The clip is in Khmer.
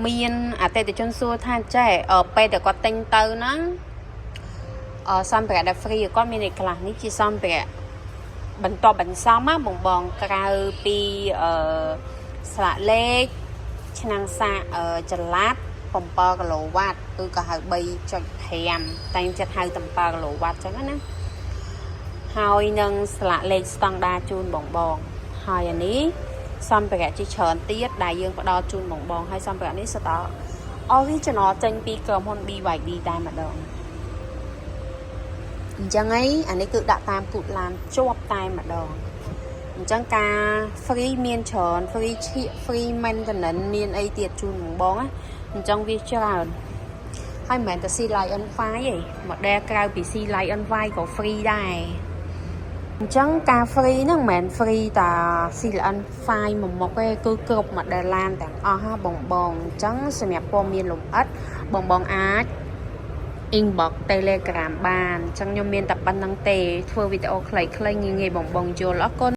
មានអតិថិជនសួរថាចេះអឺពេលដែលគាត់ទិញទៅហ្នឹងអឺសម្ភារៈដែល free គាត់មានអីខ្លះនេះជាសម្ភារៈបន្តបន្សំណាបងបងក្រៅពីអឺស្លាកលេខឆ្នាំងសាកអឺចល័ត7គីឡូវ៉ាត់គឺក៏ហៅ3.5តែខ្ញុំចិត្តហៅតែ7គីឡូវ៉ាត់ចឹងណាហើយនឹងស្លាកលេខស្តង់ដាជូនបងបងហើយអានេះសម្ភារៈជាច្រើនទៀតដែលយើងផ្ដល់ជូនបងបងហើយសម្ភារៈនេះសុទ្ធតែ original ចេញពីក្រុមហ៊ុន BYD តែម្ដងអញ្ចឹងអីអានេះគឺដាក់តាមគូទឡានជាប់តែម្ដងអញ្ចឹងការ free មានច្រើន free ឈៀក free maintenance មានអីទៀតជូនបងបងណាអញ្ចឹងវាច្រើនហើយមិនមែនតែ Sealion 5ទេ model ក្រៅពី Sealion 5ក៏ free ដែរអញ្ចឹងការ free ហ្នឹងមិនមែន free តា Sealion 5មួយមុខទេគឺគ្រប់ model ឡានទាំងអស់ហ่าបងបងអញ្ចឹងសម្រាប់ព័ត៌មានលម្អិតបងបងអាច inbox Telegram បានអញ្ចឹងខ្ញុំមានតែប៉ុណ្្នឹងទេធ្វើវីដេអូខ្លីៗងាយៗបងបងយល់អរគុណ។